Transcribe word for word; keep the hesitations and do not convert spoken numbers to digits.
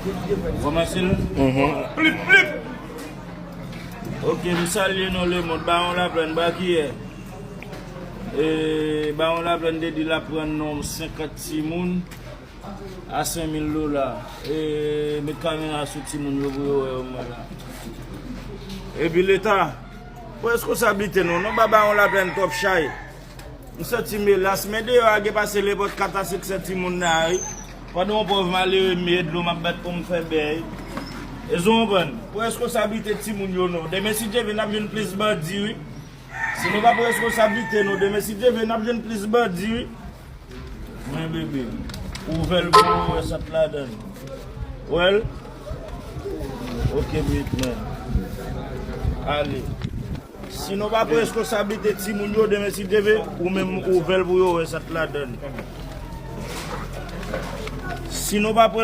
Ou kòmanse l? Mhm. Plip, plip! Ok, m salye nou lemonn. Bawon Laplèn, Brakiyè. E, Bawon Laplèn te di l ap pran non senkant timoun a senk mil dola. E, met kamera sou timoun yo pou yo wè yo mwen la. Epi Leta, pran reskonsablite nou. Non pa Bawon Laplèn twòp chay. M santi m elas, men deyò a gen pase nenpòt kat a senk san timoun la, wi. Pandan yon pòv malere m ye dlo m ap bat pou m fè bèy. Èske w konprann? Pran reskonsablite timoun yo non. Demen si Dye vle n ap jwenn plis bandi, wi. Si nou pa pran reskonsablite nou, demen si Dye vle n ap jwenn plis bandi, wi. Men bebe, ouvè l pou w wè sa k ladan l. Wè l? Ok, big man. Ale. Si nou pa pran reskonsablite timoun yo, demen si Dye vle, ou menm ouvè l pou yo wè sa k ladan l. Si nou pa pran